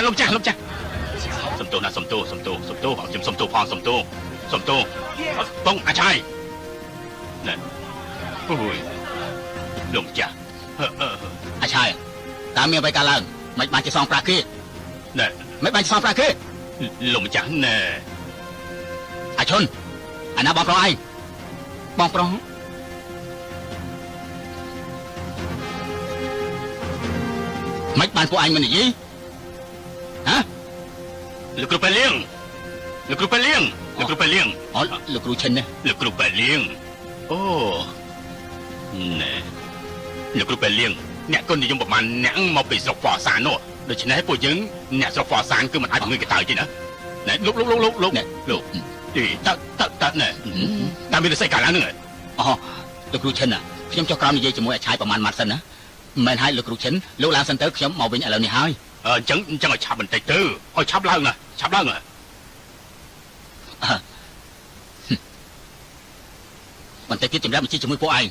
លោកចាស់លោកចាស់សំទោសណាសំទោសសំទោសសំទោសខ្ញុំសំទោសផងសំទោសសំទោសបងអាឆាយណែអូយលោកចាស់ អាឆាយតើមានអ្វីកើតឡើងមិនបានជាសងប្រាក់គេ ណែ មិនបានជាសងប្រាក់គេ លោកម្ចាស់ណែ អាឈុនអាណាបងប្រុសឯងបងប្រុសមិនបានពួកឯងមិននិយាយហ៎ លោកគ្រូប៉ែលៀងលោកគ្រូប៉ែលៀងលោកគ្រូប៉ែលៀង អូលោកគ្រូឈិនណា លោកគ្រូប៉ែលៀងអូណែលោកគ្រូប៉ែលៀងអ្នកគុណនិយមប្រមាណអ្នកមកពីស្រុកហ្វសាននោះដូច្នេះពួកយើងអ្នកស្រុកហ្វសានគឺមិនអាចជំងឺកតើទេណាណែលោកលោកលោកលោកលោកលោកទីតើតើតើណែតើមានស្អីកើតឡើងហ្នឹង អូលោកគ្រូឈិនណាខ្ញុំចុះក្រោមនិយាយជាមួយអាឆាយប្រមាណម៉ាត់សិនណាមិនហើយលោកគ្រូឈិនលោកឡើងសិនទៅខ្ញុំមកវិញឥឡូវនេះហើយ អញ្ចឹងអញ្ចឹងឲ្យឆាប់បន្តិចទៅឲ្យឆាប់ឡើងណាឆាប់ឡើងណា បន្តិចទៀតចម្លែកបញ្ជីជាមួយពួកឯង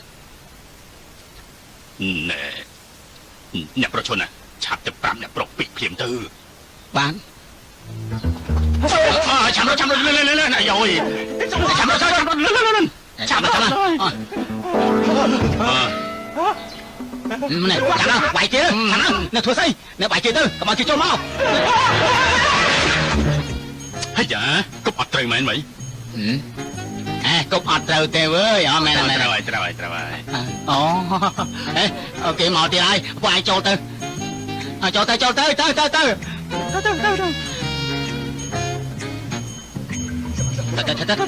ណែអ្នកប្រជជនណាឆាប់ទៅប្រាប់អ្នកប្រុសពីភ្លាមទៅ បាន ឆាប់ឆាប់លឿនលឿនលឿនអាយយឆាប់ឆាប់លឿនលឿនលឿន ឆាប់ឆាប់នេះឆាប់វាយគេឆាប់នៅធ្វើស្អីនៅវាយគេទៅកុំឲ្យគេចូលមក ហើយយ៉ាកុំអត់ត្រូវមែនមិន អេកុំអត់ត្រូវទេវើយអមែនមែន ត្រូវហើយត្រូវហើយត្រូវហើយ អូអេអូគេមកទៀតហើយពួកឯងចូលទៅចូលទៅចូលទៅទៅទៅទៅទៅទៅទៅទៅទៅ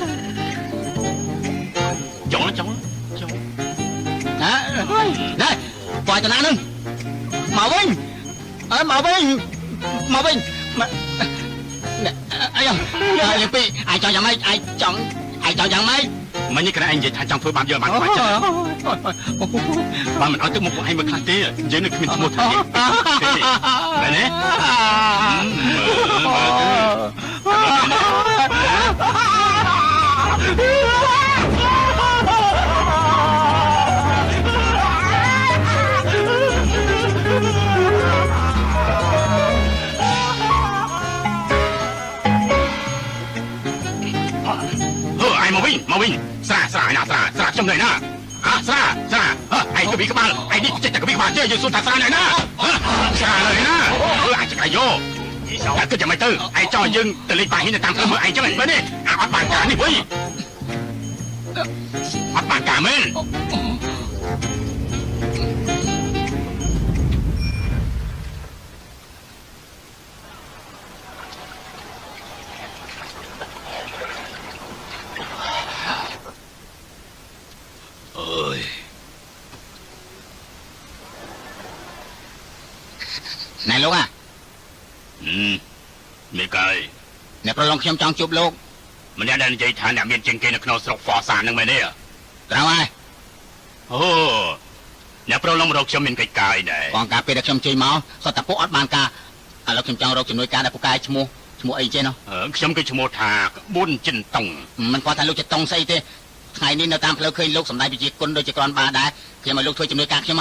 ចូលចូលចូល ណាណែពួកឯងទៅណានឹងមកវិញអើមកវិញមកវិញអាយអាយពីអាយចង់យ៉ាងម៉េចអាយចង់អាយចង់យ៉ាងម៉េច មិញនេះកណែឯងនិយាយថាចង់ធ្វើបាបយើងបានខ្លាចចិត្តបានមិនឲ្យទឹកមុខពួកឯងមើលខ្លះទេយើងនៅគ្មានឈ្មោះថាទេមែនទេមើលទៅ ហឺឯងមកវិញមកវិញស្រាស្រាណាស្រាស្រាខ្ញុំនៅណាអាស្រាស្រាឯងកវីក្បាលឯងនេះចិត្តតែកវីក្បាលទេយើងសួរថាស្រានៅណាស្រានៅណាអឺអាចអាយោតែគិតយ៉ាងម៉េចទៅឯងចង់យើងទៅលេងប៉ាហ៊ីនៅតាមផ្លូវមើលឯងចឹងមែនទេអាអត់បានការនេះវិញអត់បានការមែនអើយ ណែលោកអា មេកាយ អ្នកប្រឡងខ្ញុំចង់ជួបលោក ម្នាក់ដែលនិយាយថាអ្នកមានជាងគេនៅក្នុងស្រុកហ្វសានហ្នឹងមែនទេ ត្រូវហើយ អូអ្នកប្រឡងរកខ្ញុំមានកិច្ចការដែរ បងការពេលដែលខ្ញុំជ័យមកសតពុកអត់បានការឥឡូវខ្ញុំចង់រកជំនួយការដែលពូកែឈ្មោះឈ្មោះអីចេះណោះ ខ្ញុំគឺឈ្មោះថាក្បួនចិនតុង មិនគាត់ថាលោកចិនតុងស្អីទេថ្ងៃនេះនៅតាមផ្លូវឃើញលោកសម្ដែងវិជាគុណដូចជាក្រាន់បាដែរខ្ញុំឲ្យលោកធ្វើជំនួយការខ្ញុំ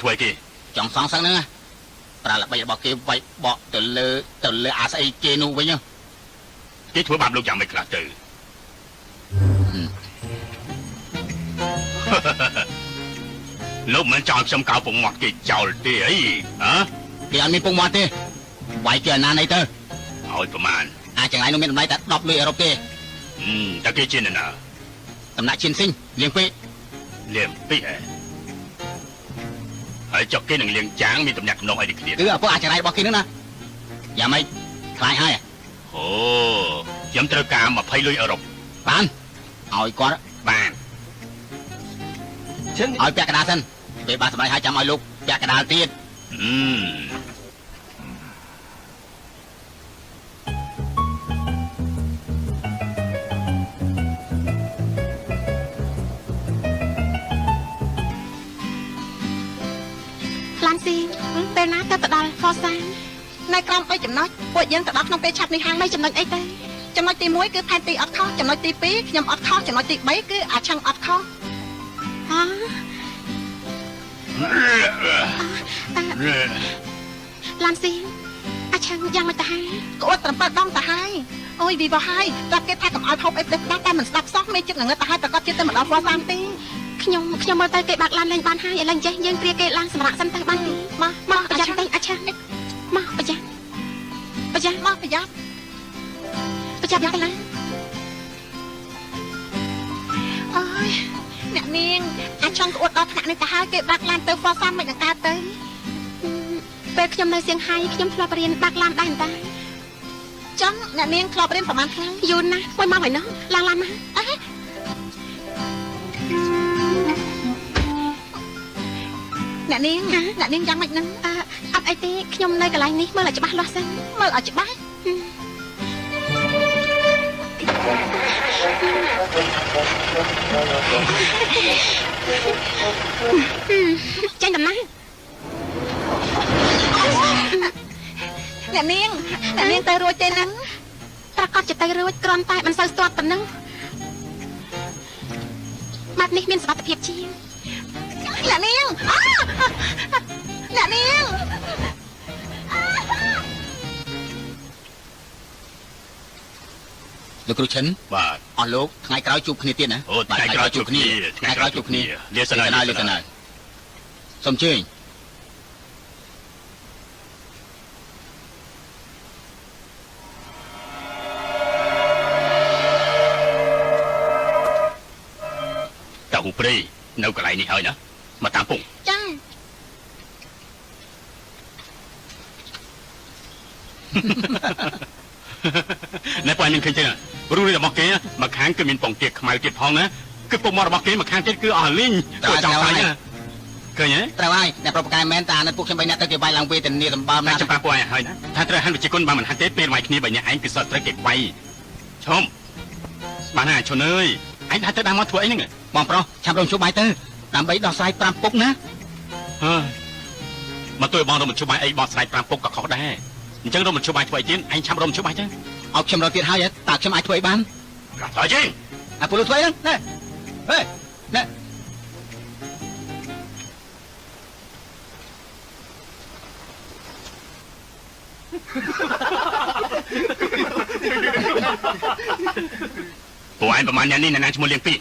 ធ្វើអីគេ ចង់សងសឹងហ្នឹងប្រើល្បិចរបស់គេវាយបកទៅលើទៅលើអាស្អីគេនោះវិញ គេធ្វើបាបលោកយ៉ាងម៉េចខ្លះទៅលោកមិនចង់ខ្ញុំកោពងមាត់គេចោលទេអីហ៎ គេអត់មានពងមាត់ទេវាយគេអាណាណីទៅ ឲ្យប្រមាណ អាចង្រៃនោះមានតម្លៃតែ10លុយអឺរ៉ុបទេ តើគេជាអ្នកណា តំណាក់ឈិនស៊ីងលៀងពេក លៀងពេកហ៎ហើយចុះគេនឹងលៀងចាងមានតំណាក់តំណងអីដូចគ្នា គឺឪពុកអាចង្រៃរបស់គេហ្នឹងណាយ៉ាងម៉េចខ្លាចហើយ អូខ្ញុំត្រូវការ20លុយអឺរ៉ុប បានឲ្យគាត់ បាន ឲ្យពាក់កណ្ដាលសិនពេលបានសម្រេចហើយចាំឲ្យលោកពាក់កណ្ដាលទៀត ឡានស៊ីពេលណាទៅដល់ហ្វសាន នៅក្រោម3ចំណុចពួកយើងទៅដល់ក្នុងពេលឆាប់នេះហើយ មិនចំណុចអីទេ ចំណុចទី1គឺផែនទីអត់ខុសចំណុចទី2ខ្ញុំអត់ខុសចំណុចទី3គឺអាឆឹងអត់ខុស ហ៎ឡានស៊ី អាឆឹងយ៉ាងមិនទៅហើយ ក្អួត7ដងទៅហើយអូយវីវហើយប្រាប់គេថាកុំឲ្យហូបអីផ្ដេសផ្ដាស់តែមិនស្ដាប់សោះមេចិត្តងងឹតទៅហើយប្រកាសចិត្តទៅមិនដល់ហ្វសានទេ ខ្ញុំខ្ញុំមើលទៅគេបាក់ឡានលេងបានហើយឥឡូវចេះយើងគ្រាគេឡើងសម្រាប់សិនទៅបានទេ មក មកប្រយ័ត្នតិចអាឆឹងមកប្រយ័ត្នប្រយ័ត្ន មកប្រយ័ត្ន ប្រយ័ត្នទៅណា អើយអ្នកនាងអាឆឹងក្អួតដល់ថ្នាក់នេះទៅហើយគេបាក់ឡានទៅហ្វសានមិននឹងកើតទៅ ពេលខ្ញុំនៅសៀងហៃខ្ញុំធ្លាប់រៀនបាក់ឡានដែរតា ចឹងអ្នកនាងធ្លាប់រៀនប្រហែលថ្ងៃ យូរណាស់មួយម៉ោងហើយណោះឡើងឡានមក អេអ្នកនាងអ្នកនាងយ៉ាងម៉េចហ្នឹង អត់អីទេខ្ញុំនៅកន្លែងនេះមើលឲ្យច្បាស់លាស់សិន មើលឲ្យច្បាស់ ចេញដំណើរ អ្នកនាងអ្នកនាងទៅរួចទេហ្នឹង ប្រកាសជាទៅរួចគ្រាន់តែមិនសូវស្ទាត់ប៉ុណ្ណឹងបែបនេះមានសុវត្ថិភាពជាង អ្នកនាងអ្នកនាង លោកគ្រូឈិន បាទ អស់លោកថ្ងៃក្រោយជួបគ្នាទៀតណា អូថ្ងៃក្រោយជួបគ្នា ថ្ងៃក្រោយជួបគ្នា លាសិនហើយ លាសិនហើយសូមអញ្ជើញ តៅហ៊ូព្រៃនៅកន្លែងនេះហើយណាមកតាមពុក ចា ណែបងនឹងឃើញទេរូបរបស់គេមកខាងគឺមានពងទាខ្មៅទៀតផងណាគឺពុកមករបស់គេមកខាងទៀតគឺអស់លីងគឺចង់ស្អីណាឃើញទេ ត្រូវហើយអ្នកប្រពកែមែនតានៅពួកខ្ញុំបីអ្នកទៅគេវាយឡើងវេទនាសម្បើម តែ ណា ចាំប្រាប់ពួកឯងហើយណាថាត្រូវហាន់វិជាគុណបើមិនហាន់ទេពេលវាយគ្នាបើអ្នកឯងគឺសតត្រូវគេវាយឈុំបានណាឈុនអើយឯងថាទៅដើមមកធ្វើអីហ្នឹង បងប្រុសឆាប់រងជួបបាយទៅដើម្បីដោះស្រាយ5ពុកណា ហើយមកជួយបងរំជួបបាយអីបងស្រាយ5ពុកក៏ខុសដែរអញ្ចឹងរំជួបបាយធ្វើអីទៀតឯងឆាប់រំជួបបាយទៅ ឲ្យខ្ញុំរកទៀតហើយតើខ្ញុំអាចធ្វើអីបាន ហើយជិះ អាពលធ្វើអីហ្នឹងណែហេណែ ពួកឯងប្រហែលអ្នកនេះអ្នកណាឈ្មោះលៀងពី